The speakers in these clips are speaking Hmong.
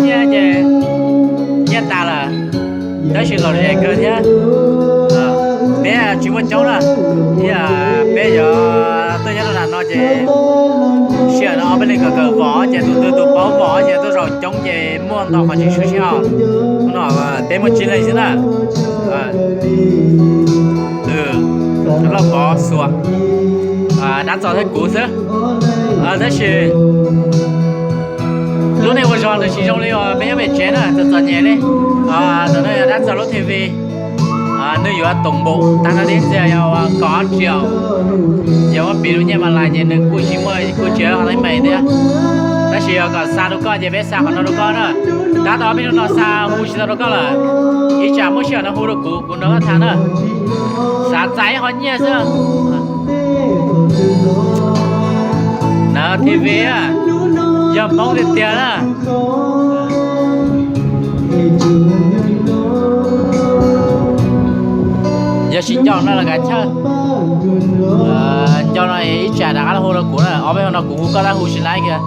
Nyiaj ces nyiaj tas lawm, tab sis lom zem kawg thiab. Peb tsis muaj coob na, peb yuav tuaj nyob rau nram no ces sij hawm no ob peb leeg kawm kawm vos ces tus twg tus paub vos ces tuaj zaum coob ces muaj ntau qhov tsis sub sib haum. Hnub no peb muaj tsib leeg xwb na. Lauj Pov Xuas, Dab Txos thiab kuv xwb. Tab sis lub neej ua zog nws tsis zoo li uas peb nyob pem tsev na, txom txom nyem li. Ntawm no yog Dab Txos lub T V, nws yuav toom npaum tag nrho tib ntxiag yog uas kaum ob triệu. Yog muab piv lub nyiaj Malay ces nws kuj tsis muaj, kuj tsis yog teeb meem thiab. Tab sis yog kom xa rau koj ces peb xa qhov no rau koj na. Tab tom ob peb hnub no xa hu tsis tau rau koj lawm, ib tsam muaj sij hawm no hu rau kuv, kuv nrog koj tham na. Xav txais ib qho nyiaj xwb. Nav T V, yog Hmoob tiag tiag na. Yog tsis nco no los kav chawj, nco no ib tsam rov qab los hu rau kuv na, ob peb hnub no kuv hu koj tab hu tsis laib kiag.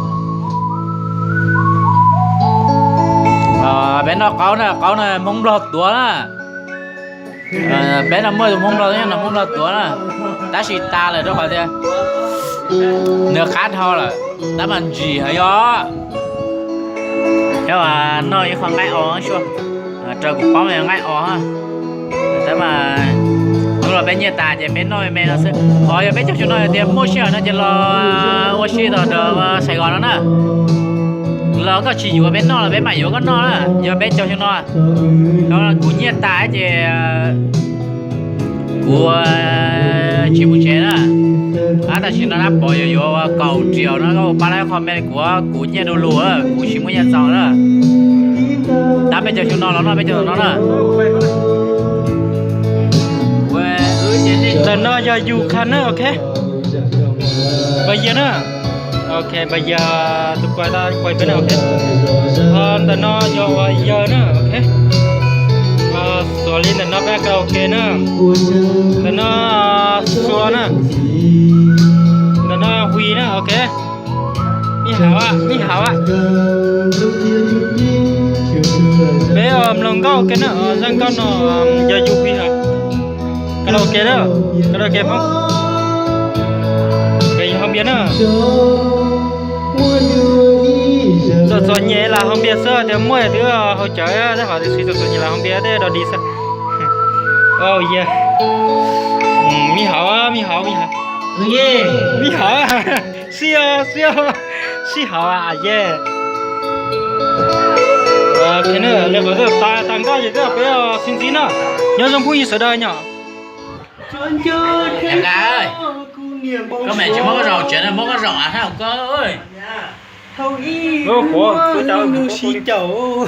Peb noj qaub na, qaub no Hmoob Nplog tuav na. Peb no muaj tus Hmoob Nplog, Hmoob Nplog tuav na, tab sis tas lawm rau qhov tias nws qab dhau lawm, tab mas ntsim heev yog. Thiab noj ib qho nqaij os sua, raws kuv paub mas yog nqaij os. Tab mas hnub no peb nyiaj tas ces peb noj me me no xwb. Os, yog peb caug xyoo no tias muaj sij hawm no ces los ua si tom Sài Gòn no na. Los koj tsis yuav peb noj los peb mam yuav koj noj na, yog peb caug xyoo no. Kuv nyiaj tas ces kuv tsis mus tsev na. Ab, tam sim no Dab Pov yuav yuav kaum triệu no, koj ua pab lab qho me kuv, kuv nyiaj du lug, kuv tsis muaj nyiaj txaus na. Tab peb caug xyoo no los noj peb caug no na. Ntawm no yog yus qha na, ok. Npawg Yawg na. Ok, npawg Yawg tus kuas tau kuas peb na, ok. Ntawm no yog uas Yawg na, ok. Xuas li ntawm no peb karaoke na. Ntawm no Xuas na. Ntawm no Hwis na, ok. Nij hauv, nij hauv. Peb mloog nkauj ua ke na, zaj nkauj no yog yus Hwis hauv. Karaoke na, karaoke Hmoob. Nkawd yog hauv npias na. Txom txom nyem lam hauv npias xwb, tias muaj twb hauv cawv, tej qhov twg txom txom nyem lam hauv npias tej dog dig xwb. Nij hauv, nij hauv, nij hauv. Nij hauv, sib, sib, sib hauv yej. Li qhov tas nkauj ces twb peb sib ntsib na. Nyob zoo phooj ywg sawv daws nyom. Koj mam tsis muab koj zaum tsev na, muab koj zaum av hab koj. Sib caum.